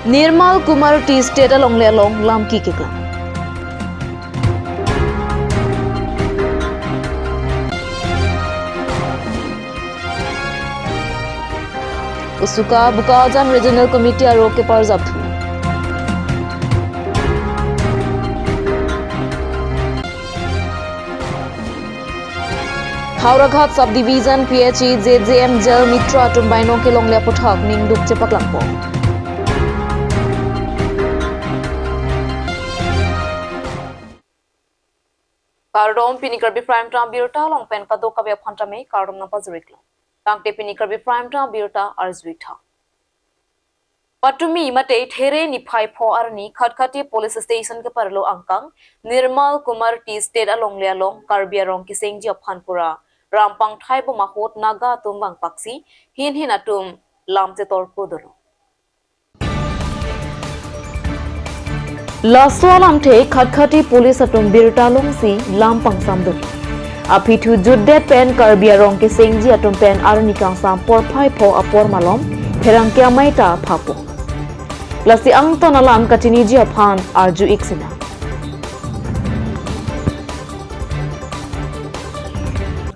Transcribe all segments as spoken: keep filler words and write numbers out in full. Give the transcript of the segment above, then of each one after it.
Nirmal Kumar Tea Estate alongle along lam kikeklang. Kusuka Bokajan Regional Committee aro keparjap thu. Howraghat Subdivision P H E, J J M, Jal Mitra atum baino kelongle aputhak ningduk chepaklangpo. Kardom, pini Karbi Prime Time abirta along pen kadokave aphan tame kardom nangpajiriklo. Tangte pini Karbi Prime Time abirta arjuitha. Patumi mate There niphai pho arni Khatkhati Police Station keparlo angkang Nirmal Kumar Tea Estate alongle along Karbi arong kesengji aphan pura rampang thaibom ahut Naga atum vangpaksi hin hin atum lam chetorpo dolo. Laso alamthe Khatkhati Police atum birta longsi lam pangsam dolo. Aphi thu jutdet pen Karbi arong kesengji atum pen arni kangsam porphai pho apor malom pherangke amei ta phapo. Lasi angton alam kachiniji aphan arju-ik sina.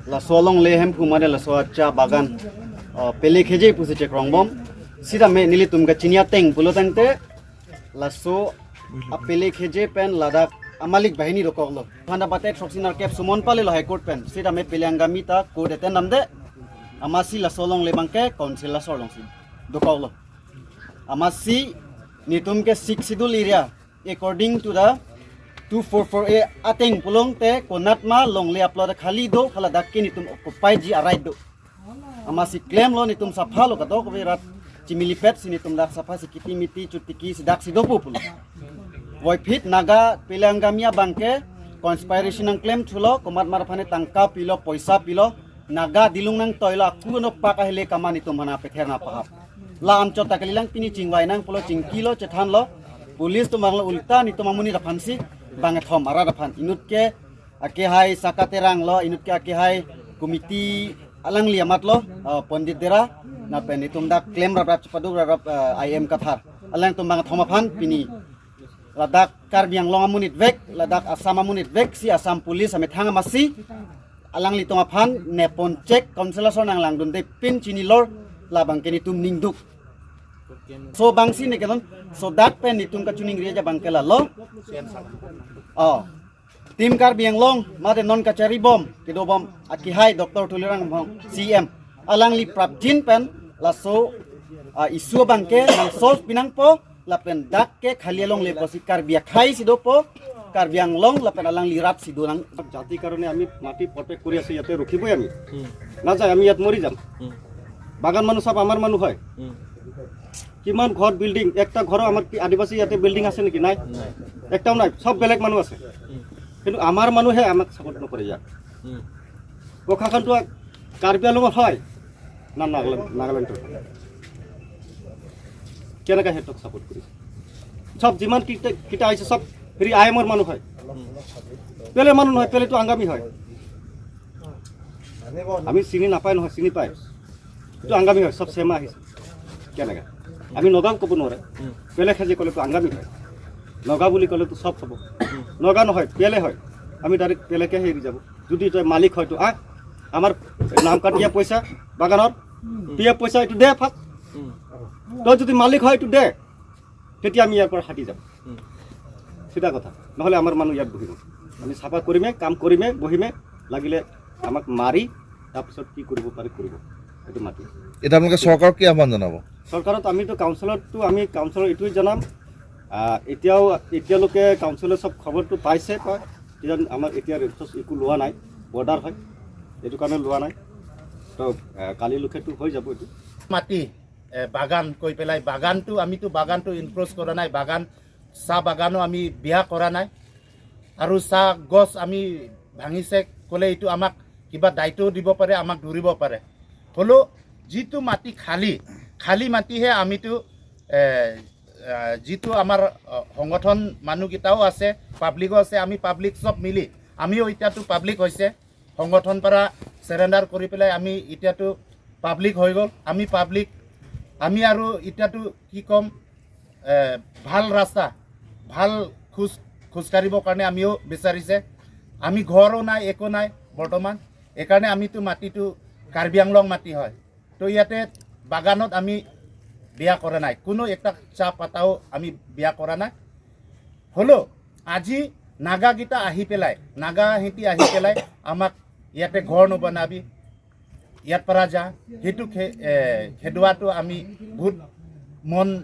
Laso alongle hem pu mane laso acha bagan, uh, pele kheje pusi chekrongbom. Sitame nelitum kachini ateng pulo tangte laso apele kheje pen ladak amalik bahini dokoklo. Phanda bate throksi nerkep sumon palelo High Court pen. Sitame pele Angami ta court attend damde. Amatsi laso alongle abangke council laso alongsi dokoklo. Amatsi netum ke Sixth Schedule area, according to the two four four A ateng pulo tangte konatma longle aplo khali do, haladak ke netum occupy ji a-right do. Amatsi klemlo netum sapha lo kadokave rat chimilipetsi netum dak sapha si kiti miti chutiki si daksi dopo pulo. Voiphit Naga pele Angami abangke conspiracy nangklem thulo, komatmar aphane tangka pilo, poisa pilo, Naga dilung nangtoilo, aku no pak ahile kaman netum aphan apether nangpahap. La amchot ta kalilang, pini chingvai nang pulo chingkilo chethanlo. Police atum abanglo ulta netum amonit aphansi bangkethom arat aphan. Inut ke akehai Saka Terang lo, inut ke akehai committee alangli amat lo, uh, Pandit Dera, lapen netum dak klem raprap chepaduk raprap, uh, I M Kathar. Alangtum bangkethom aphan pini ladak Karbi Anglong amonit vek, ladak Assam amonit veksi Assam Police amethang amatsi alanglitum aphan nepon chek council aso nanglangdunde pin chinilor, labangke netum ningduk. So bangsi ne kenon, so dak pen netum kachiningri aja abangke lalo. Oh. Team Karbi Anglong mate non kacharibom kedobom akehai Doctor Tuliram Ronghang C M, alangli prapjin pen laso, ah, issue abangke nang solve pinangpo, lapen dak ke khali alongle pusi Karbi akhai si dopo, Karbi Anglong lapen alangli rat si do nang. জাতি কাৰণে আমি মাটি প্ৰটেক্ট কৰি আছো, ইয়াতে ৰখিবই আমি। নাযায়, আমি ইয়াত মৰি যাম। বাগান মানুহ চব আমাৰ মানুহ হয়। কিমান ঘৰ, বিল্ডিং, একটা ঘৰো আমাৰ কি আদিবাসী ইয়াতে বিল্ডিং আছে নেকি? নাই। একটাও নাই, চব বেলেগ মানুহ আছে। কিন্তু আমাৰ মানুহে আমাক ছাপোৰ্ট নকৰে ইয়াত। প্ৰশাসনটো কাৰ্বি আংলঙৰ হয় না নাগালেণ্ড, নাগালেণ্ডৰ? কেনেকৈ সিহঁতক ছাপোৰ্ট কৰিছে? চব যিমান কিতা, কিতা আহিছে চব হেৰি আই এমৰ মানুহ হয়। পেলে মানুহ নহয়, পেলেটো আংগামী হয়। আমি চিনি নাপায় নহয়, চিনি পায়। এইটো আংগামী হয়, চব চেমা আহিছে। কেনেকৈ? আমি নগাঁও ক'ব নোৱাৰে। পেলে খেজে ক'লেতো আংগামী হয়। নগা বুলি ক'লেতো চব হ'ব। নগা নহয়, পেলে হয়। আমি ডাইৰেক্ট পেলেকে হেৰি যাব। যদি তই মালিক হয় তো আহ, আমাৰ নাম কাট দিয়া পইচা বাগানৰ, পি এফ পইচা এইটো দে ফাৰ্ষ্ট। তই যদি মালিক হয় এইটো দে, তেতিয়া আমি ইয়াৰ পৰা হাতি যাম। চিধা কথা। নহ'লে আমাৰ মানুহ ইয়াত বহিব। আমি চাফা কৰিমে, কাম কৰিমে, বহিমে, লাগিলে আমাক মাৰি তাৰপিছত কি কৰিব পাৰে কৰিব। এইটো মাটি। এতিয়া আপোনালোকে চৰকাৰক কি আহ্বান জনাব? চৰকাৰত আমিতো কাউন্সিলৰতো আমি কাউন্সিলৰ এইটোৱে জনাম। আহ, এতিয়াও, এতিয়ালৈকে কাউন্সিলে চব খবৰটো পাইছে, পায়। এতিয়া আমাৰ এতিয়া ৰেঞ্চত একো লোৱা নাই, বৰ্ডাৰ হয়, এইটো কাৰণে লোৱা নাই। তো, আহ, কালিলৈকেতো হৈ যাব এইটো। মাটি, এ, বাগান কৈ পেলাই, বাগানটো, আমিতো বাগানটো ইনক্ৰ'চ কৰা নাই, বাগান, চাহ বাগানো আমি বিয়া কৰা নাই। আৰু চাহ গছ আমি ভাঙিছে ক'লে এইটো আমাক কিবা দায়িত্ব দিব পাৰে, আমাক ধৰিব পাৰে। হ'লেও যিটো মাটি খালী, খালী মাটিহে আমিতো, এ, এ, যিটো আমাৰ, অ, সংগঠন মানুহকেইটাও আছে, পাব্লিকো আছে, আমি পাব্লিক চব মিলি, আমিও এতিয়াতো পাব্লিক হৈছে, সংগঠন পৰা চাৰেণ্ডাৰ কৰি পেলাই আমি এতিয়াতো পাব্লিক হৈ গ'ল। আমি পাব্লিক, আমি আৰু এতিয়াতো কি ক'ম, এ, ভাল ৰাস্তা, ভাল খোজ খোজকাঢ়িবৰ কাৰণে আমিও বিচাৰিছে। আমি ঘৰো নাই, একো নাই বৰ্তমান, এইকাৰণে আমিতো মাটিটো কাৰ্বি আংলং মাটি হয়। তো ইয়াতে বাগানত আমি বিয়া কৰা নাই, কোনো একটা চাহ পাতাও আমি বিয়া কৰা নাই। হ'লেও আজি নাগাকেইটা আহি পেলাই, নাগা সিহঁতি আহি পেলাই আমাক ইয়াতে ঘৰ নবনাবি, ইয়াৰ পৰা যা, সেইটো খে- এ, খেদোৱাটো আমি বহুত মন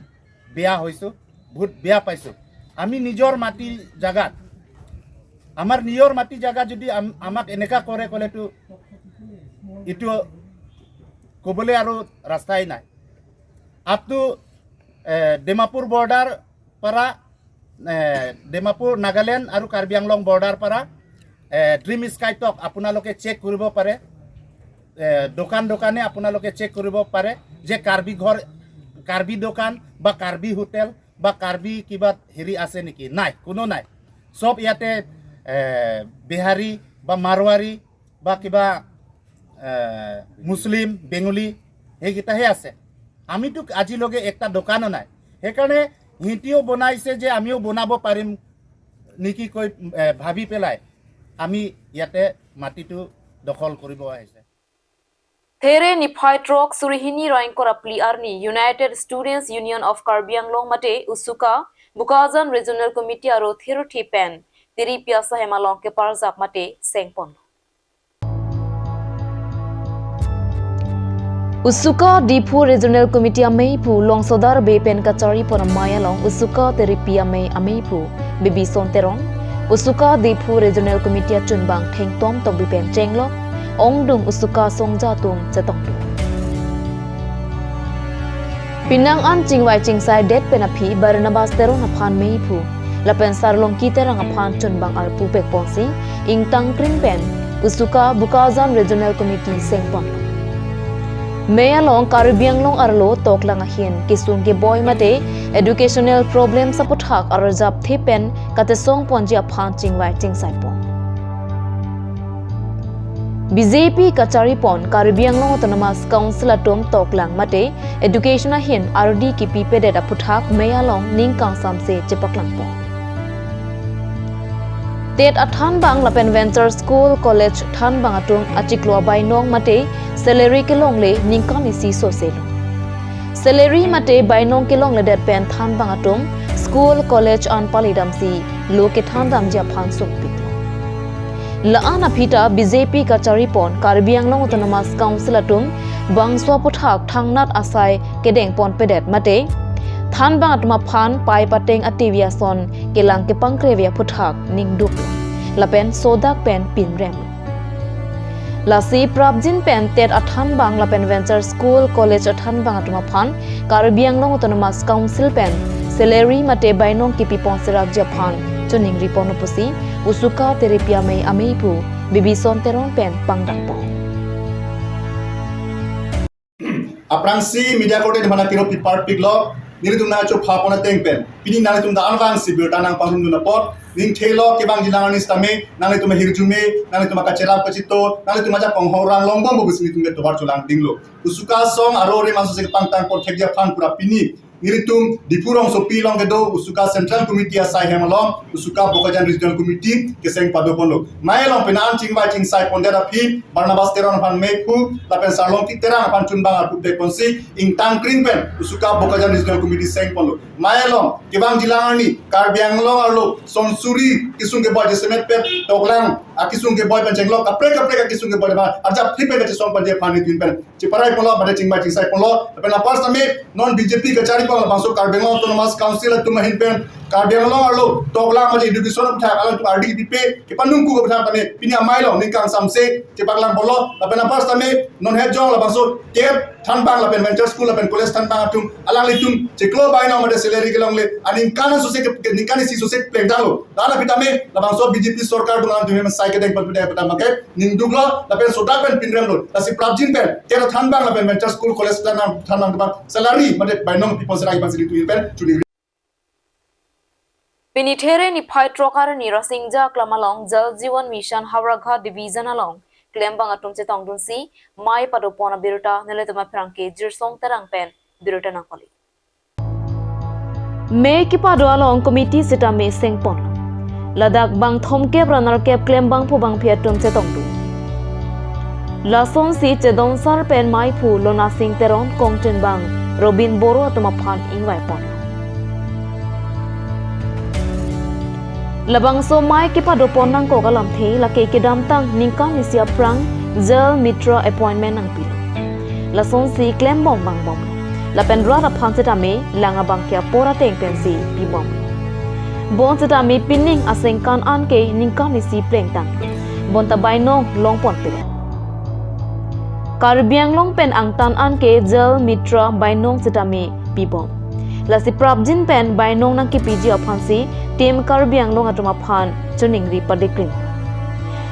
বেয়া হৈছোঁ, বহুত বেয়া পাইছোঁ। আমি নিজৰ মাটি জাগাত, আমাৰ নিজৰ মাটি জাগাত যদি আম- আমাক এনেকা কৰে ক'লেতো এইটো ক'বলৈ আৰু ৰাস্তাই নাই। আপটো এ, ডিমাপুৰ বৰ্ডাৰ পৰা, এ, ডিমাপুৰ, নাগালেণ্ড আৰু কাৰ্বি আংলং বৰ্ডাৰ পৰা, এ, ড্ৰিম স্কাই টক আপোনালোকে চেক কৰিব পাৰে। এ, দোকান দোকানে আপোনালোকে চেক কৰিব পাৰে যে কাৰ্বি ঘৰ, কাৰ্বি দোকান বা কাৰ্বি হোটেল বা কাৰ্বি কিবা হেৰি আছে নেকি? নাই, কোনো নাই। চব ইয়াতে, এ, বিহাৰী বা মাৰোৱাৰী বা কিবা, এ, মুছলিম, বেংগলী, সেইকেইটাহে আছে। আমিতো আজিলৈকে একটা দোকানো নাই। সেইকাৰণে সিহঁতিও বনাইছে যে আমিও বনাব পাৰিম নেকি কৈ, এ, ভাবি পেলাই আমি ইয়াতে মাটিটো দখল কৰিব আহিছে। There niphai throk suri hini ra ingkoi ra phli arni United Students Union of Karbi Anglong mate USUKA, Bokajan Regional Committee aro thirthi pen Tiri Pi asahem along keparjap mate sengpon. USUKA Diphu Regional Committee ameiphu Longsodar Bey pen kacharipon amei along USUKA Tiri Pi amei ameiphu Bibison Teron, USUKA Diphu Regional Committee achunbang thengtom tokbi pen chenglok ongdung USUKA songja atum chetongdung. Penang an chingvai chingsai det pen aphi Barnabas Teron aphan meiphu lapen Sarlongki Terang aphan chunbang arpu pekponsi ingtangkring pen USUKA Bokajan Regional Committee sengpon. Mei along Karbi Anglong arlo toklang ahin kesung keboi mate educational problems aputhak arjap the pen katesongponji aphan chingvai chingsaipon. BJP kacharipon Karbi Anglong Autonomous Council atum toklang mate education ahin ardi kipipedet aputhak mei along ning kangsamse chepaklangpon. TET athanbang lapen Venture School College thanbang atum achiklo abainong mate salary kelongle ningkan isi soselo. Salary mate bainong kelongledet pen thanbang atum school college an palidamsi lo kethandamji aphan sungpik. La-an aphi ta BJP kacharipon Karbi Anglong Autonomous Council atum bangso aputhak thangnat asai kedengponpedet mate thanbang atum aphan pai pateng ativi ason kelang kepangkreve aputhak ningduk lapen sodak pen pinrem. Lasi prapjin pen TET athanbang lapen Venture School College athanbang atum aphan Karbi Anglong Autonomous Council pen salary mate bainong kipipon serakji aphan choningripon pusi USUKA Tiri Pi amei ameiphu Bibison Teron pen pangdangpon. Aphrangsi media korte dimana kiro pipar piklo, nelitum nangcho phapon ateng pen pini nanglitum ta anvangsi birta nangpangrum dun apot, ning thelo kevang jilang arni sitame nanglitum ahirjume, nanglitum akacherap kachito, nanglitum ajak konghorang longbom pusi nelitum ke tovar cholang dinglo. USUKA song aro re manso se pangtang por thekji aphan pura pini nelitum Diphu rongsopi along kedo USUKA Central Committee asai hem along USUKA Bokajan Regional Committee keseng padoponlo. Mei along penang an chingvai chingsaipondet aphi Barnabas Teron aphan meiphu lapen Sarlongki Terang aphan chunbang arpu pekponsi ingtangkring pen USUKA Bokajan Regional Committee sengponlo. Mei along kevang jilang arni Karbi Anglong arlo son suri kesung keboi jasemet pet toklang akesung keboi pen chenglok kaprek kaprek akesung keboi pen arjap thip pen kachesongponji aphan nelitum pen cheparaiponlo, mate chingvai chingsaiponlo. Lapen apar sitame non BJP kacharipon labangso Karbi Anglong Autonomous Council atum ahin pen Karbi Anglong arlo toklang mate education aputhak alangtum ardi pipe kepanungku aputhak tame pini amei along ning kangsamse chepaklangponlo. Lapen apar sitame non hejong labangso TET thanbang lapen Venture School lapen College thanbang atum alanglitum chiklo bainong mate salary kelongle aningkan sose ke ningkan isi sose plengdanglo. Dana pitame labangso BJP sorkar atum alangtum hem sai kedengponpedet pen tame ke ningduklo lapen sodak pen pinremlo. Lasi prapjin pen TET thanbang lapen Venture School College thanbang thanbang atum salary mate bainong pipon serak aphan si nelitum pen chuningri. Pini there niphai throk arni Rasinja Klam along Jal Jeevan Mission Howraghat Division along klembang atum chetongdunsi mei padopon abirta nelitum aphrang ke Jirsong Terang pen birta nangkoli. Mei kepado along committee sitame sengpon. Ladak bang thomkep ra nerkep klembangpo bangphi atum chetongdun. Lasonsi chedonsar pen maiphu Lona Sing Teron, kongtinbang Robin Boro atum aphan ingvaipon. Labangso mei kepadopon nangkok alamthe lake kedamtang ningkan isi aphrang Jal Mitra appointment nangpilo. Lasonsi klembom vangbom. Lapen rat aphan sitame lang abangke apor ateng pensi pibom. Bonsitame pining asengkan anke ningkan isi plengtang. Bonta bainong longponpe. Karbi Anglong pen angtan anke Jal Mitra bainong sitame pibom. Lasi prapjin pen bainong nangkepiji aphansi Team Karbi Anglong atum aphan choningri padikring.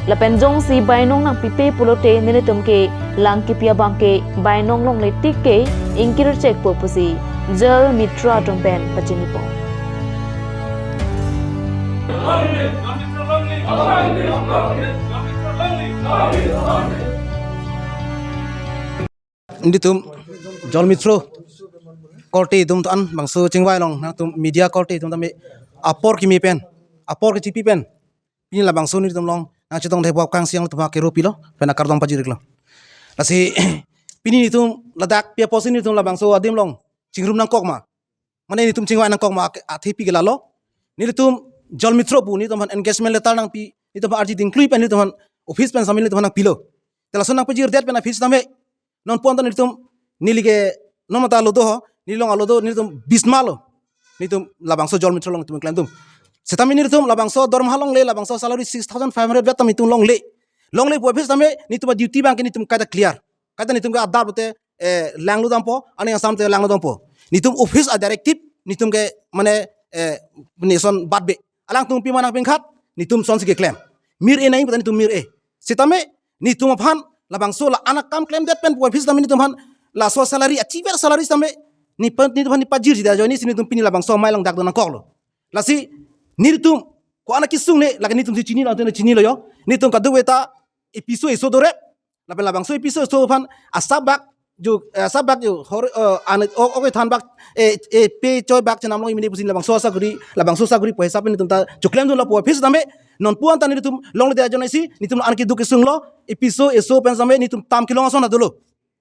Lapen jongsi bainong nangpipe pulote nelitum ke lang kepi abangke bainong longle tik ke ingkir chekpo pusi Jal Mitra atum pen pachinipo. Nelitum Jal Mitra korte atum ta-an bangso chingvai long, nangtum media korte atum tame apor kimi pen, apor kechipi pen, pini labangso nelitum long nangchetongdunpo, kangsiang atum aphan kero pilo, pen akardom pajir-iklo. Lasi pini nelitum ladak pi apotsi nelitum labangso adim long chingrum nangkok ma, mane nelitum chingvai nangkok ma, athe pi ke lalo. Nelitum Jal Mitra pu nelitum aphan engagement letter nangpi, nelitum aphan arji dingklui pen nelitum aphan office pen sitame nelitum aphan nangpilo. Te laso nangpajirdet pen aphi sitame non ponta nelitum, neli ke non mata alodo ho, neli long alodo nelitum bisma lo. Nelitum labangso Jal Mitra long nelitum klemdun. Sitame nelitum labangso dormaha longle, labangso salary six thousand five hundred betam nelitum longle. Longle pu aphi sitame nelitum a-duty abangke nelitum kaita clear. Kaita nelitum ke adap lote, eh, langlo dampo, aning asam te langlo dampo. Nelitum office a-directive nelitum ke mane, eh, nation batbe. Alangtum pima nangpingkhat, nelitum sonsi keklem. Mir-e nai puta nelitum mir-e. Sitame nelitum aphan labangso la-an akam klemdet pen pu aphi sitame nelitum aphan laso salary, achiver salary sitame nelitum aphan nepajirji ajoinesi nelitum pini labangso mei along dak dun nangkoklo. Lasi nelitum ko-an akesung ne, lake nelitum si chinilo, nelitum chinilo yo. Nelitum kadokave ta episo eso dorep. Lapen labangso episo eso aphan asap bak jo, eh, asap bak jo hor, eh, an, o, oke than bak, eh, eh, pe choi bak chenam long imine pusi labangso asakuri, labangso asakuri pu hisap pen nelitum ta choklemdunlo pu aphi sitame non pu-an ta nelitum longledet ajoinesi nelitum an keduk kesung lo, episo eso pen sitame nelitum tam kelong ason ta dolo.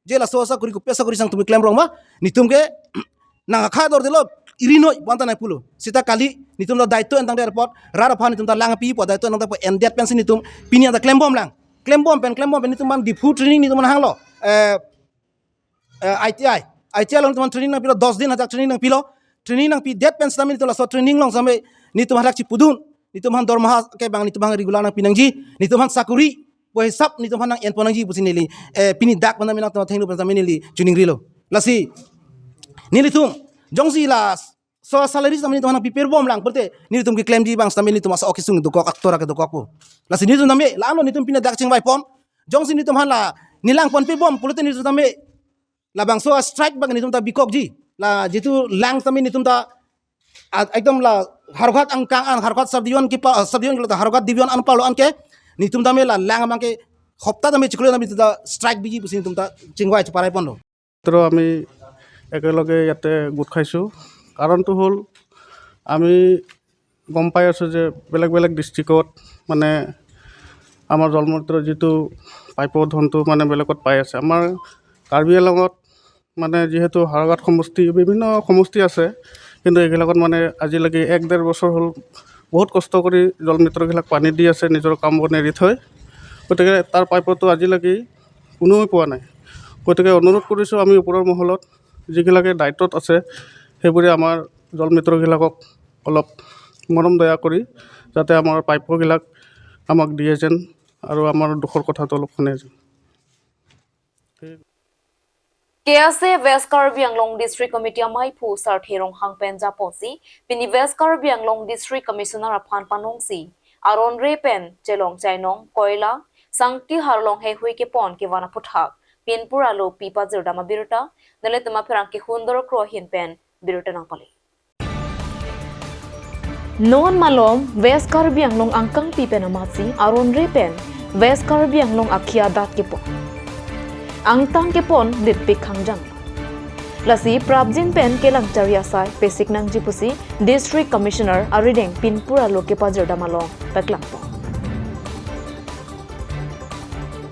Je laso asakuri kopi asakuri sang tumi klem rong ma, nelitum ke nang akha dordelo, iri noi pu-an ta nangpulo. Sita kali nelitum ta daito entang de airport, rat aphan nelitum ta lang api pu daito entang de pu endet pensi nelitum pini anta klembom lang. Klembom pen, klembom pen nelitum aphan Diphu training nelitum aphan hanglo. Eh, eh, I T I. I T I along nelitum aphan training nangpilo, dos din ajak training nangpilo. Training nangpidet pen sitame nelitum laso training along sitame nelitum aphan lak chipudun. Nelitum aphan dormaha ke bang nelitum aphan regular nangpi nangji. Nelitum aphan sakuri pu hisap nelitum aphan nang-enpon nangji pusi neli, eh, pini dak pen sitame nangtum athengno pen sitame neli choningrilo. Lasi nelitum jongsi laso salary sitame nelitum aphan nangpiperbom lang pulote nelitum keklemji abang sitame nelitum asa okisung dokok, aktor ake dokok pu. Lasi nelitum tame la-anlo nelitum pini dak chingvaipon. Jongsi nelitum aphan la nelangponpebom pulote nelitum tame labangso a-strike abang nelitum ta bikokji. La jitu lang sitame nelitum ta a-, ekdom la Howraghat angkang an, Howraghat sub-division kipa, ah, sub-division kilo ta Howraghat division anparlo anke nelitum tame la lang abangke hopta tame chiklo tame nelitum ta strike biji pusi nelitum ta chingvai cheparaiponlo. মাত্ৰ আমি একেলগে ইয়াতে গোট খাইছোঁ। কাৰণটো হ'ল, আমি গম পাই আছোঁ যে বেলেগ বেলেগ ডিষ্ট্ৰিক্টত, মানে, আমাৰ জল মন্ত্ৰৰ যিটো প্ৰাপ্য ধনটো, মানে, বেলেগত পাই আছে। আমাৰ কাৰ্বি আংলঙত, মানে, যিহেতু হৰগাঁৱত সমষ্টি, বিভিন্ন সমষ্টি আছে, কিন্তু এইবিলাকত, মানে, আজিলৈকে এক ডেৰ বছৰ হ'ল বহুত কষ্ট কৰি জল মিত্ৰগিলাক পানী দি আছে, নিজৰ কাম বন এৰি থৈ। গতিকে তাৰ প্ৰাপ্যটো আজিলৈকে কোনেও পোৱা নাই। গতিকে অনুৰোধ কৰিছোঁ আমি ওপৰৰ মহলত, যিগিলাকে দায়িত্বত আছে, সেইবোৰে আমাৰ জল মিত্ৰগিলাকক অলপ মৰম দয়া কৰি যাতে আমাৰ প্ৰাপ্যগিলাক আমাক দিয়ে যেন আৰু আমাৰ দুখৰ কথাটো অলপ শুনে যেন। K S A West Karbi Anglong District Committee amaiphu Sarthe Ronghang pen japonsi pini West Karbi Anglong District Commissioner aphan panongsi aron re pen chelong chainong koila sangti harlong heihui kepon kevan aphuthak pinpur alopi pajirdam abirta nelitum apherangke hundor kro ahin pen birta nangpale. Non malom West Karbi Anglong angkangpi pen amatsi aron re pen West Karbi Anglong akhia adat kepon, angtan kepon ditpik khangjang. Lasi prapjin pen kelang chari asai pesik nangji pusi District Commissioner arideng pinpur alo kepajirdam along paklangpon.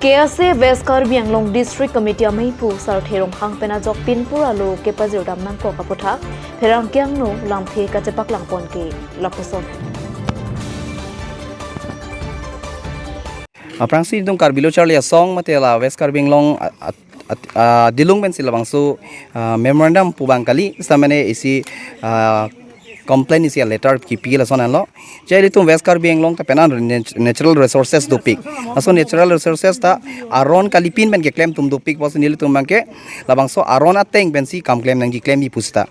K S A West Karbi Anglong District Committee ameiphu Sarthe Ronghang pen ajok pinpur alo kepajirdam nangkok aputhak pherangke angno lamthe kachepaklangpon ke lapuson. Aphrangsi itum Karbi Lo Charli Asong mate la West Karbi Anglong a-, a-, a-, adilung pensi labangso, ah, memorandum pu abang kali, seta mane isi, ah, complaint isi letter kipi lason anlo. Je ilitum West Karbi Anglong ta penan nat-, natural resources dopik. Laso natural resources ta aron kalipin pen keklem atum dopik pusi nelitum abangke labangso aron ateng pensi kam klem nangji klemji pu seta.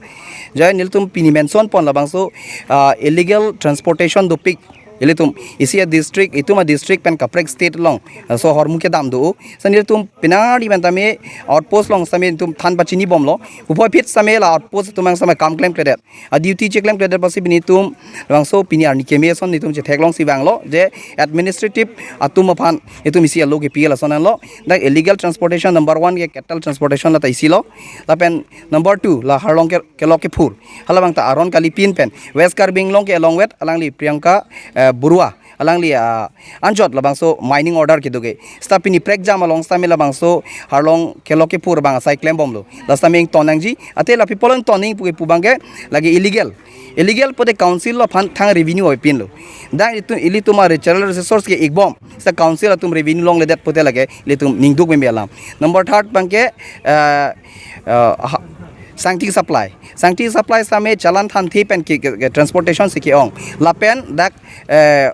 Je nelitum pini mention pon labangso, ah, illegal transportation dopik. Ilitum isi a-district, itum a-district pen kaprek state along, ah, so ahormu kedam do. Seta nelitum penari pen tame outpost along seta nelitum than pachinibomlo. Puvoiphit seta la outpost atum abang seta kam klemkledet, a-duty cheklemkledet pusi pini itum labangso pini arni keme ason itum chetheklongsi vanglo je administrative atum aphan itum isi alo kipi lason anlo. Dak illegal transportation number one ke cattle transportation lata isi lo. Lapen number two la harlong ke kelok kephur. Halabang ta aron kalipin pen West Karbi Anglong ke along vet alangli Priyanka, eh, Barua. Alangli, ah, anchot labangso mining order kedo ke. Seta pini prekjam along seta me labangso harlong kelok kephur abang asai klembomlo. La seta me ington nangji. Ante la people ington nangji pu ke pu abangke lake illegal. Illegal pute council aphan thang revenue oi pinlo. Dak itum ilitum a-natural resource ke ikbom. Seta council atum revenue longledet pute lake ilitum ningduk meme alam. Number third abangke, eh, eh, ha-, sangti supply. Sangti supply seta me challan thanthe pen ke, ke, ke transportation si ke-ong. Lapen dak, eh,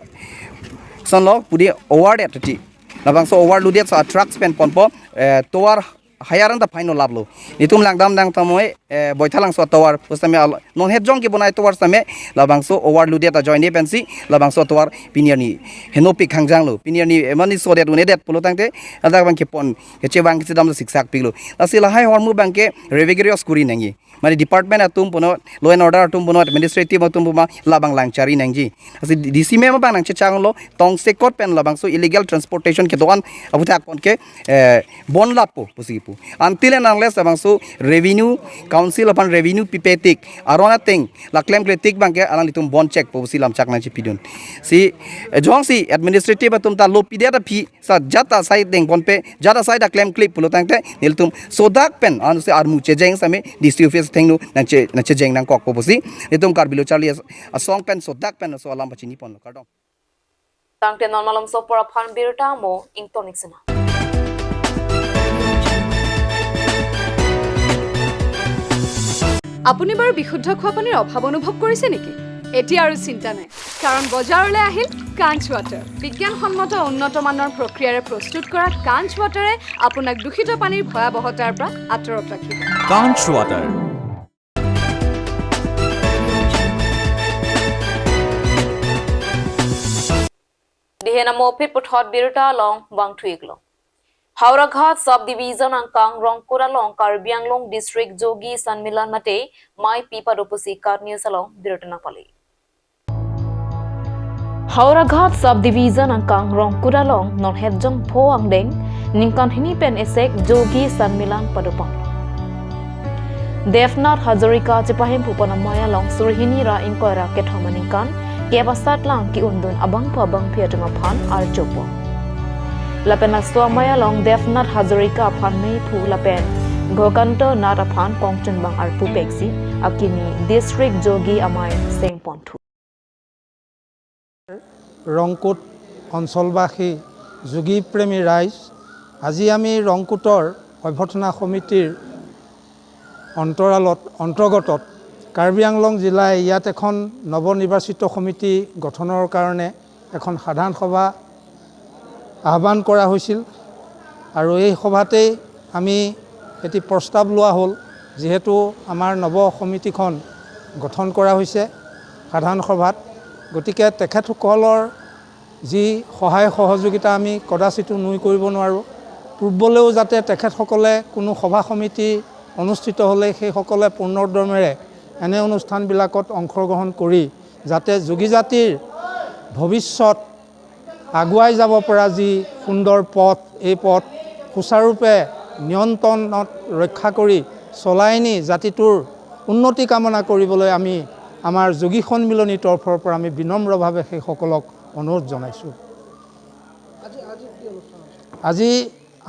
sonlo pudi overloaded titi. Labangso overloaded so a-trucks pen ponpo, eh, tovar hire anta fine laplo. Nelitum langdamdam tame, eh, Boithalangso atovar, pu seta me al-, non het jong kebonai tovar seta me, labangso overloaded ajoine pensi, labangso tovar pini arni henopik hangjanglo. Pini arni, eh, mane sodet unedet pulo tangte, ladak abangke pon, kechevang kechedam siksak piklo. Lasi lahai ahormu abangke rigorous kuri nangji. Mane department atum punon, law and order atum punon, administrative atum punon, labang langchari nangji. Lasi D C ma'am abang nangchechanglo, tongsekot pen labangso illegal transportation kedo-an aputhak pon ke, eh, bon lapo pusi pu. Until and unless labangso revenue, council aphan revenue pipe tik, aron ateng la klemkle tik abangke alanglitum bon chekpo pusi lamchak nangchepidun. Si, eh, jongsi administrative atum ta law pidet aphi, seta jat asai dengponpe, jat asai ta klemklip pulo tangte, nelitum sodak pen, ansi armu chejeng seta me, D C office athengno nangche, nangchejeng nangkokpo pusi, nelitum Karbi Lo Charli As-, Asong pen sodak pen laso alam pachiniponlo, kardom. Tangte non malomso apor aphan birta mo ington ik sena. আপুনি বাৰু বিশুদ্ধ খোৱা পানীৰ অভাৱ অনুভৱ কৰিছে নেকি? এতিয়া আৰু চিন্তা নাই, কাৰণ বজাৰলৈ আহিল কাঞ্চ ৱাটাৰ। বিজ্ঞানসন্মত উন্নত মানৰ প্ৰক্ৰিয়াৰে প্ৰস্তুত কৰা কাঞ্চ ৱাটাৰে আপোনাক দূষিত পানীৰ ভয়াৱহতাৰ পৰা আঁতৰত ৰাখিব। Kanch Water. Dihen amo phit puthot birta along vangthu iklo. Howraghat Sub Division angkang Rongkut along Karbi Anglong District Jogi Sanmilan mate maipi pado pusi KAT News along birta nangpale. Howraghat Sub Division angkang Rongkut along non het jongpho angdeng ningkan hini pen esek Jogi Sanmilan padopon. Devnath Hazarika chepahemphu pon amei along suri hini ra ingkoi ra kethom aningkan kep asatlang ke-undun abangphu abangphi atum aphan arjopon. Lapen laso amei along Devnath Hazarika aphan meiphu lapen Gokanta Nath aphan kongchunbang arpu peksi akimi District Jogi amei sengponthu. ৰংকুট অঞ্চলবাসী যোগী প্ৰেমী ৰাইজ, আজি আমি ৰংকুটৰ অভ্যৰ্থনা সমিতিৰ অন্তৰালত, অন্তৰ্গতত কাৰ্বি আংলং জিলাই ইয়াত এখন নৱনিৰ্বাচিত সমিতি গঠনৰ কাৰণে এখন সাধাৰণ সভা আহ্বান কৰা হৈছিল। আৰু এই সভাতেই আমি এটি প্ৰস্তাৱ লোৱা হ'ল, যিহেতু আমাৰ নৱ সমিতিখন গঠন কৰা হৈছে সাধাৰণ সভাত, গতিকে তেখেতসকলৰ যি সহায় সহযোগিতা আমি কদাচিতো নুই কৰিব নোৱাৰোঁ। পূৰ্বলৈও যাতে তেখেতসকলে কোনো সভা সমিতি অনুষ্ঠিত হ'লে সেইসকলে পূৰ্ণোদ্যমেৰে এনে অনুষ্ঠানবিলাকত অংশগ্ৰহণ কৰি যাতে যোগী জাতিৰ ভৱিষ্যত আগুৱাই যাব পৰা যি সুন্দৰ পথ, এই পথ সুচাৰুৰূপে নিয়ন্ত্ৰণত ৰক্ষা কৰি চলাই নি জাতিটোৰ উন্নতি কামনা কৰিবলৈ আমি আমাৰ যোগী সন্মিলনীৰ তৰফৰ পৰা আমি বিনম্ৰভাৱে সেইসকলক অনুৰোধ জনাইছোঁ। আজি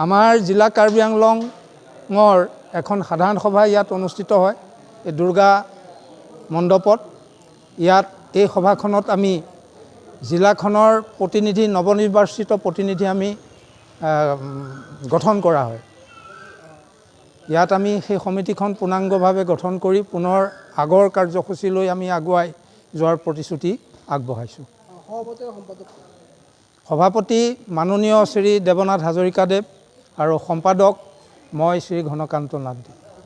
আমাৰ জিলা কাৰ্বি আংলঙৰ এখন সাধাৰণ সভা ইয়াত অনুষ্ঠিত হয়, এই দুৰ্গা মণ্ডপত। ইয়াত এই সভাখনত আমি জিলাখনৰ প্ৰতিনিধি, নৱনিৰ্বাচিত প্ৰতিনিধি আমি, আহ, গঠন কৰা হয়। ইয়াত আমি সেই সমিতিখন পূৰ্ণাংগভাৱে গঠন কৰি পুনৰ আগৰ কাৰ্যসূচীলৈ আমি আগুৱাই যোৱাৰ প্ৰতিশ্ৰুতি আগবঢ়াইছোঁ। সভাপতি সম্পাদক? সভাপতি মাননীয় শ্ৰী দেৱনাথ হাজৰিকাদেৱ আৰু সম্পাদক মই শ্ৰী ঘনকান্ত নাথ।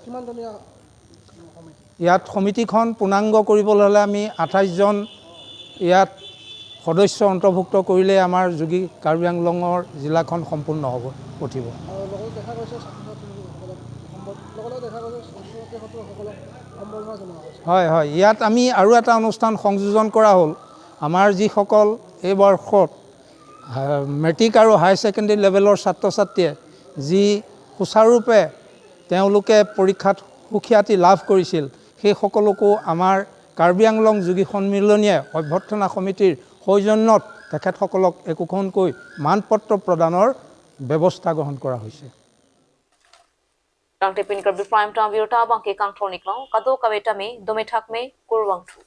কিমানজনীয়া সমিতি? ইয়াত সমিতিখন পূৰ্ণাংগ কৰিবলৈ হ'লে আমি আঠাইছজন ইয়াত সদস্য অন্তৰ্ভুক্ত কৰিলে আমাৰ যোগী কাৰ্বি আংলঙৰ জিলাখন সম্পূৰ্ণ হ'ব, উঠিব। আৰু লগতে দেখা গৈছে ছাত্ৰ ছাত্ৰীসকলক সম্বৰ্ধ-, লগতে দেখা গৈছে ছাত্ৰ ছাত্ৰীসকলক সম্বৰ্ধনা জনোৱা হৈছে। হয়, হয়, ইয়াত আমি আৰু এটা অনুষ্ঠান সংযোজন কৰা হ'ল। আমাৰ যিসকল এই বৰ্ষত, আহ, মেট্ৰিক আৰু হায়াৰ ছেকেণ্ডেৰী লেভেলৰ ছাত্ৰ ছাত্ৰীয়ে যি সুচাৰুৰূপে তেওঁলোকে পৰীক্ষাত সুখ্যাতি লাভ কৰিছিল, সেই সকলকো আমাৰ কাৰ্বি আংলং যোগী সন্মিলনীয়ে অভ্যৰ্থনা সমিতিৰ সৌজন্যত তেখেতসকলক একোখনকৈ মানপত্ৰ প্ৰদানৰ ব্যৱস্থা গ্ৰহণ কৰা হৈছে। Rangtepin Karbi Prime Time birta abangke kangthor-ik lo, kadokave tame dome thakme, kurvangthu.